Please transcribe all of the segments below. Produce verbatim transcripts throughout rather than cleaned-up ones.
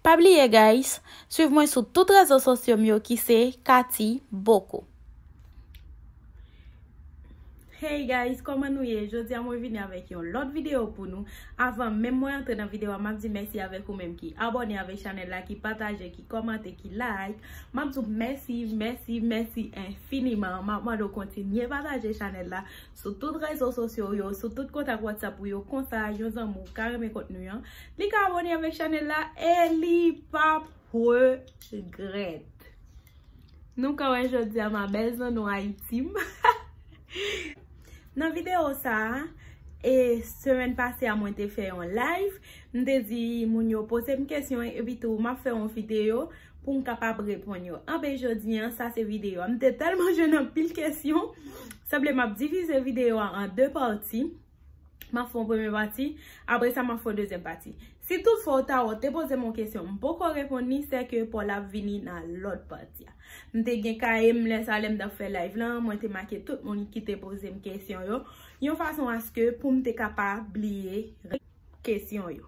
Pa bliye guys, swiv mwen sou tout rezo sosyo m yo ki se Cathy Boko. Hey guys, kòman nou ye? Jodi a mwen vini avèk yon lòt videyo pou nou. Avan menm mwen antre nan videyo a, m ap di mèsi avèk ou menm ki abòne avèk chanèl la, ki pataje, ki kòmante, ki like. M ap di w mèsi, mèsi, mèsi enfiniman. M ap mande w kontinye pataje chanèl la sou tout rezo sosyo w yo, sou tout kontak WhatsApp ou yo, konsa yon zanmi w ka renmen kontni an, li ka abòne avèk chanèl la e li p ap regrèt. Nou ka wè jodi a ma bèl zanno Ayiti m. Nan videyo sa a, e semèn pase a mwen te fè yon live, m te di moun yo poze m kesyon epi tou m ap fè yon videyo pou m kapab reponn yo. Anben jodi a, sa se videyo a. M te tèlman jwenn anpil kesyon, sanble m ap divize videyo a an de pati. M ap fè yon premye pati, apre sa m ap fè yon dezyèm pati. Si toutfwa ou ta wè ou te poze m yon kesyon, m poko reponn li, sèke pa w l ap vini nan lòt pati a. M te gen kaye m lè sa lè m t ap fè live lan, mwen te make tout moun ki te poze m kesyon yo, yon fason aske pou m te ka pa bliye kesyon yo.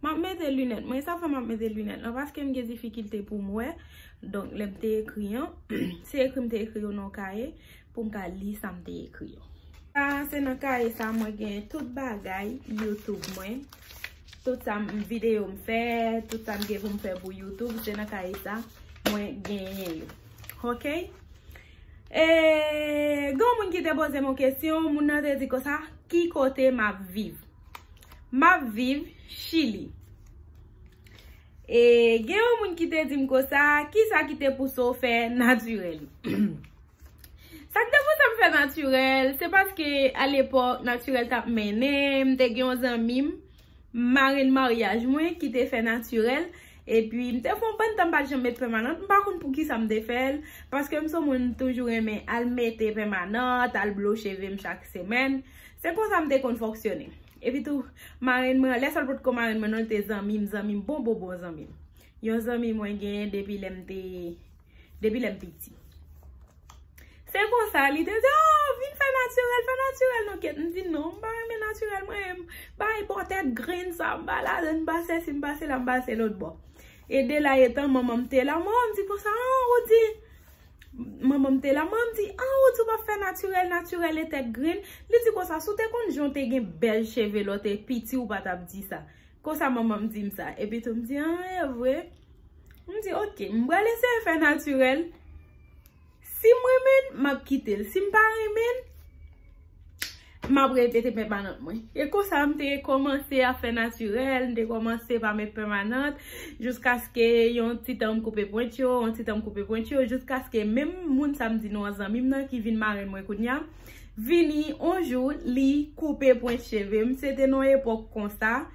M ap mete linèt mwen, sa fè m ap mete linèt lan, paske m gen difikilte pou m wè. Donk, lè m te ekri an, se ekri m te ekri yo nan kaye, pou m ka li sa m te ekri yo. Sa se nan kaye sa mwen gen tout bagay YouTube mwen. Tout sa m videyo m fè, tout sa m gen pou m fè pou YouTube, se nan kaye sa mwen genyen yo. Ok? E gen yon moun ki te poze m yon kesyon, moun nan te di konsa, ki kote m ap viv? M ap viv Chili. E gen yon moun ki te di m konsa, kisa ki te pouse w fè natirèl? Sa k te pouse m fè natirèl, se paske alepòk natirèl t ap mennen, m te gen yon zanmi m, marenn maryaj mwen, ki te fè natirèl. Epi m te fè yon bann tan m pa t janm met pèmanant, m pa konn poukisa m te fè l, paske m se yon moun toujou renmen al mete pèmanant, al blo cheve m chak semèn. Se konsa m te konn fonksyone. Epi tou, marenn mwen, lè sa l potko marenn mwen non, l te zanmi m, zanmi m, bon, bon, bon zanmi m. Yon zanmi mwen genyen depi lè m te, depi lè m piti. Se konsa, li te di, "Oh, vin fè natirèl, fè natirèl non, kèt." M di, "Non, m pa renmen natirèl, mwen, m bay bò tèt grenn sa, m pa ladann, m pa sèsi, m pa sela, m pa se lòt bò." E de la etan, manman m te la, manman m di konsa, "Ah, ou di," manman m te la, manman m di, "Ah, ou di w p ap fè natirèl, natirèl e tèt grenn." Li di konsa, "Si w te konn jan w te gen bèl cheve lè w te piti, ou pa t ap di sa." Konsa manman m di m sa. Epi tou m di, "Ah, e vre." M di, "Ok, m pral eseye fè natirèl. Si m renmen l, m ap kite l. Si m pa renmen l, m ap repete pèmanant mwen." E konsa m te kòmanse ap fè natirèl, m te kòmanse pa met pèmanant, jiskaske yon ti tan m koupe pwent yo, yon ti tan m koupe pwent yo, jiskaske menm moun sa m di nou an zanmi m nan ki vin marenn mwen kounye a, vini yon jou, li koupe pwent cheve m. Se te nan yon epòk konsa,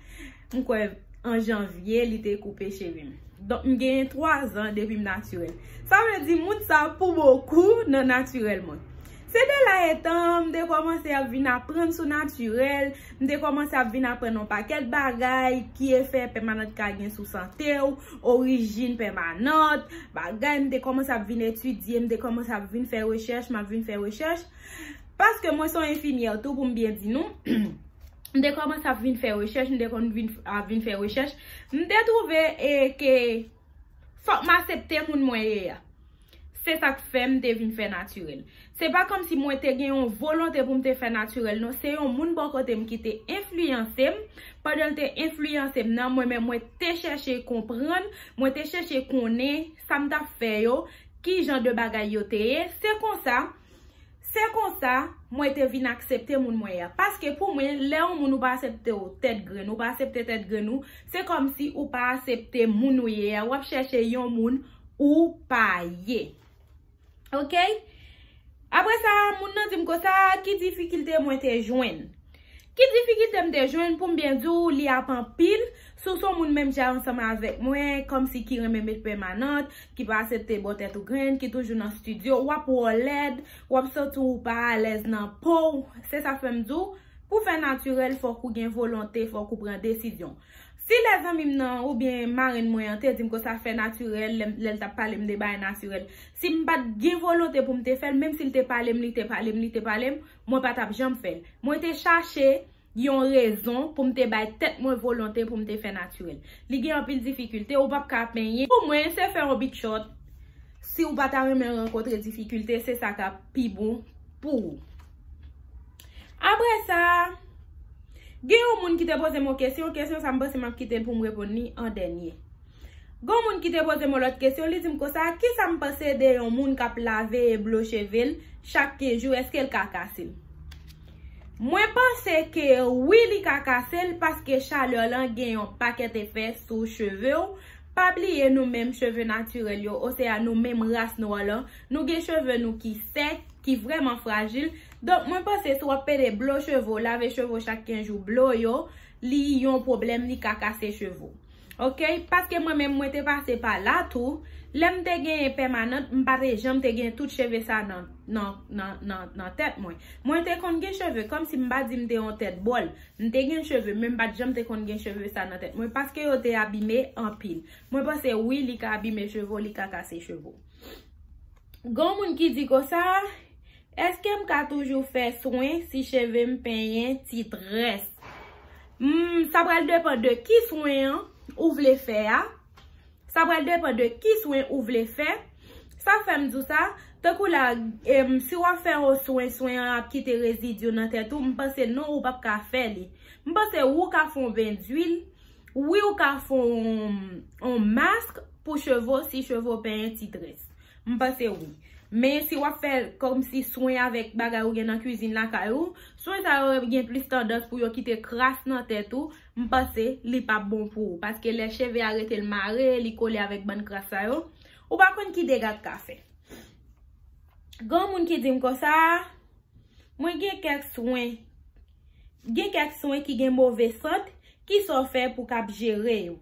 m kwè an janvye, li te koupe cheve m. Donk, m genyen twa zan depi m natirèl. Sa vle di, moun sa pou bokou nan natirèl mwen. Se de la etan, m te kòmanse ap vin aprann sou natirèl, m te kòmanse ap vin aprann yon pakèt bagay, ki efè pèmanant ka gen sou sante w, orijin pèmanant, bagay, m te kòmanse ap vin etidye, m te kòmanse ap vin fè rechèch, m ap vin fè rechèch. Paske mwen se yon enfimyè tou, pou m byen di nou. M te kòmanse ap vin fè rechèch, m te konn vin, ap vin fè rechèch. M te twouve, e, ke fòk m aksepte moun mwen ye a. Se sa k fè m te vin fè natirèl. Se pa kòmsi mwen te gen yon volonte pou m te fè natirèl, non. Se yon moun bò kote m ki te enfliyanse m. Pandan l te enfliyanse m nan, mwen menm mwen te chèche konprann, mwen te chèche konnen sa m t ap fè yo, ki jan de bagay yo te ye. Se konsa, se konsa, mwen te vin aksepte moun mwen ye a. Paske pou mwen, lè yon moun ou pa aksepte w tèt grenn, ou pa aksepte tèt grenn ou, se kòmsi ou pa aksepte moun ou ye a. W ap chèche yon moun ou pa ye. Ok? Apre sa, moun nan di m konsa, ki difikilte mwen te jwenn? Ki difikilte m te jwenn? Pou m byen di w, li ap anpil. Si w se yon moun menm jan ansanm avèk mwen, kòmsi ki renmen met pèmanant, ki pa aksepte bò tèt ou grenn, ki toujou nan estidyo, w ap wè w lèd, w ap santi w pa alèz nan po w. Se sa fè m di w, pou fè natirèl, fòk ou gen volonte, fòk ou pran desizyon. Si lè zanmi m nan oubyen marenn mwen an te di m konsa fè natirèl, lè, lè l t ap pale m de bagay natirèl, si m pa t gen volonte pou m te fè l, menm si l te pale m, li te pale m, li te pale m, mwen pa t ap janm fè l. Mwen te chache yon rezon pou m te bay tèt mwen volonte pou m te fè natirèl. Li gen anpil difikilte, ou p ap ka penyen. Pou mwen, se fè yon big shot. Si ou pa ta renmen rankontre difikilte, se sa k ap pi bon pou ou. Apre sa, gen yon moun ki te poze m yon kesyon, kesyon sa m panse m ap kite l pou m reponn li an dènye. Gen yon moun ki te poze m yon lòt kesyon, li di m konsa, kisa m panse de yon moun k ap lave e blo cheve l chak kenz jou, èske l ka kase l? Mwen panse ke wi, li ka kase l, paske chalè lan gen yon pakèt efè sou cheve w. Pa bliye nou menm cheve natirèl yo, osea nou menm ras nwa lan, nou gen cheve nou ki sèk, ki vrèman frajil. Donk, mwen panse si w ap pede blo cheve w, lave cheve w chak kenz jou, blo yo, li yon pwoblèm, li ka kase cheve w. Ok? Paske mwen menm, mwen te pase pa la tou. Lè m te genyen pèmanant, m pa te janm te gen tout cheve sa nan, nan, nan, nan, nan tèt mwen. Mwen te konn gen cheve, kòmsi m pa di m te yon tèt bòl. M te gen cheve, men m pa t janm te konn gen cheve sa nan tèt mwen, paske yo te abime anpil. Mwen panse, wi, li ka abime cheve w, li ka kase cheve w. Gen yon moun ki di konsa, èske m ka toujou fè swen si cheve m penyen ti très? Hmm, sa pral depann de ki swen an ou vle fè a. Sa pral depann de ki swen ou vle fè. Sa fè m di w sa, tankou la, em, si w ap fè yon swen, swen an ap kite rezidi nan tèt ou, m panse non, ou p ap ka fè li. M panse ou ka fè yon ben dwil, wi, ou ka fè yon, yon mask pou cheve w si cheve w penyen ti très. M panse wi. Men si w ap fè kòmsi swen avèk bagay ou gen nan kwizin lakay ou, swen sa yo gen plis tandans pou yo kite kras nan tèt ou, m panse li p ap bon pou ou. Paske lè cheve a rete l mare, li kole avèk bann kras sa yo, ou pa konn ki dega k ka fè. Gen moun ki di m konsa, mwen gen kèk swen, gen kèk swen ki gen move sant, kisa w fè pou w kab jere yo?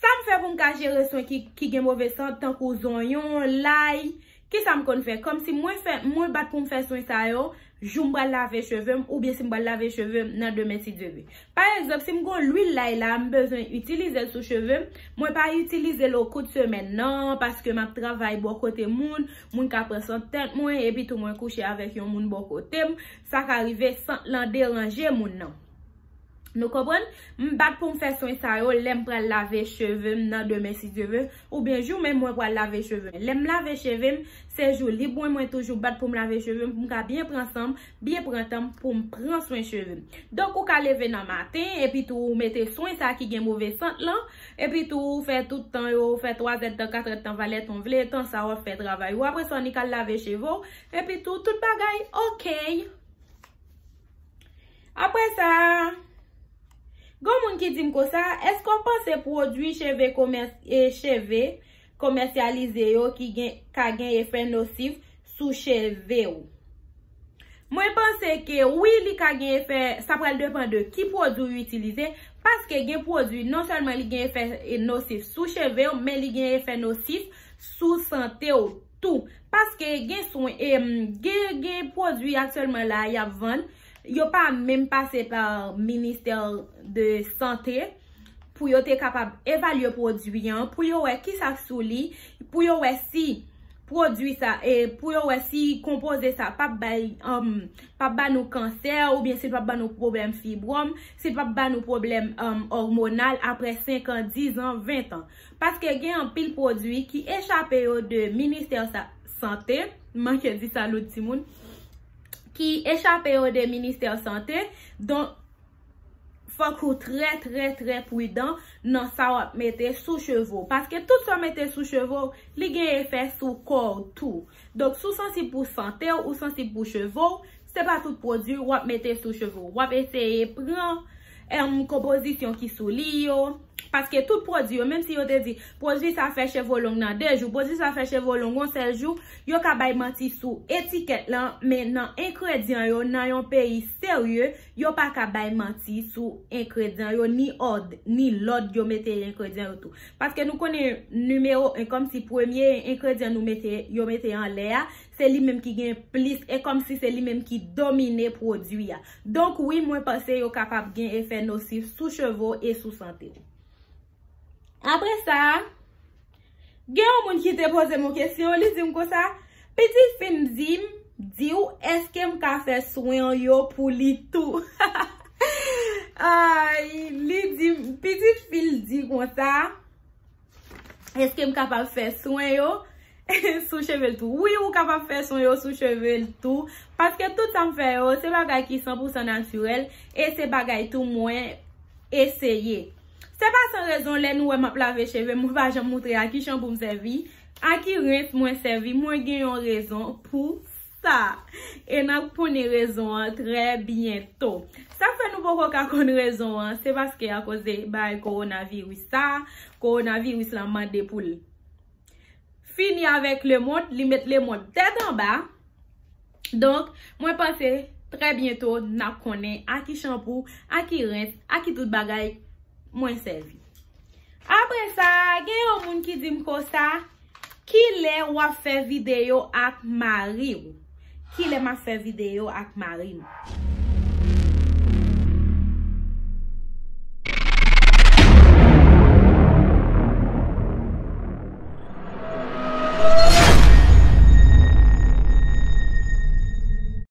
Sa m fè pou m ka jere swen ki, ki gen move sant, tankou zonyon, lay, kisa m konn fè? Kòmsi mwen fè, mwen bat pou m fè swen sa yo, jou m pral lave cheve m, oubyen si m pral lave cheve m nan demen si Dye vle. Pa egzanp, si m gon lwil lay la, m bezwen itilize l sou cheve m, mwen pa itilize l o kou de semèn nan, paske m ap travay bò kote moun, moun ka pran sant tèt mwen, epi tou mwen kouche avèk yon moun bò kote m, sa ka rive sant lan deranje moun nan. Nou konprann? M bat pou m fè swen sa yo lè m pral lave cheve m nan demen si Dye vle, oubyen jou menm mwen pral lave cheve m. Lè m lave cheve m, se jou lib mwen, mwen toujou bat pou m lave cheve m, pou m ka byen pran san m, byen pran tan m pou m pran swen cheve m. Donk, ou ka leve nan maten, epi tou ou mete swen sa ki gen move sant lan, epi tou ou fè tout tan yo, ou fè twa zèdtan, kat èdtan, valè tan w vle, tan sa w ap fè travay ou. Apre sa, ou annik al lave cheve w, epi tou, tout bagay ok. Apre sa, gen moun ki di m konsa, èske w panse pwodui cheve komès-, e cheve komèsyalize yo ki gen, ka gen efè nosif sou cheve w? Mwen panse ke wi, li ka gen efè, sa pral depann de ki pwodui w itilize, paske gen pwodui, non sèlman li gen efè, e, nosif sou cheve w, men li gen efè nosif sou sante w tou. Paske gen swen, em, gen, gen pwodui aktyèlman la y ap vann, yo pa menm pase pa ministè de sante pou yo te kapab evalye pwodui an, pou yo wè kisa k sou li, pou yo wè si pwodui sa, e pou yo wè si konpoze sa p ap bay, um, p ap ba nou kansè, oubyen si l p ap ba nou pwoblèm fibwòm, si l p ap ba nou pwoblèm, um, òmonal apre senk an, diz an, ven an. Paske gen anpil pwodui ki echape yo de ministè sa, sante, m manke di sa lòt timoun, ki echape yo de ministè sante, donk, fòk ou trè, trè, trè pridan nan sa w ap mete sou cheve w. Paske tout sa w mete sou cheve w, li gen efè sou kò w tou. Donk, si w sansib pou sante w, ou sansib pou cheve w, se pa tout pwodui w ap mete sou cheve w. W ap eseye pran, em, konpozisyon ki sou li yo. Paske tout pwodui yo, menm si yo te di, pwodui sa fè cheve w long nan de jou, pwodui sa fè cheve w long yon sèl jou, yo ka bay manti sou etikèt lan, men nan engredyan yo, nan yon peyi serye, yo pa ka bay manti sou engredyan yo, ni òd, ni lòd yo mete engredyan yo tou. Paske nou konnen nimewo en, kòmsi premye engredyan nou mete, yo mete anlè a, se li menm ki gen plis, e kòmsi se li menm ki domine pwodui a. Donk, wi, mwen panse yo kapab gen efè nosif sou cheve w e sou sante w. Apre sa, gen yon moun ki te poze m yon kesyon, li di m konsa, "Pitit fi m, di m, di w, èske m ka fè swen yo pou li tou?" konsa, èske m kapab fè swen yo sou cheve l tou? Wi, ou kapab fè swen yo sou cheve l tou. Paske tout sa m fè yo, se bagay ki san pou san natirèl. E se bagay tou mwen eseye. Se pa san rezon, lè nou wè m ap lave cheve m, mwen pa janm moutre a ki chanpou m sèvi, a ki rens mwen sèvi. Mwen gen yon rezon pou sa. E n ap konnen rezon an trè byento. Sa k fè nou poko ka konn rezon an, se paske akoz de bagay kowonaviris sa, kowonaviris la mande pou l fini avèk lemonn, li met lemonn tèt anba. Donk, mwen panse trè byento n ap konnen a ki chanpou, a ki rens, a ki tout bagay mwen sèvi. Apre sa, gen yon moun ki di m konsa, kilè w ap fè videyo ak mari w? Kilè m ap fè videyo ak mari m?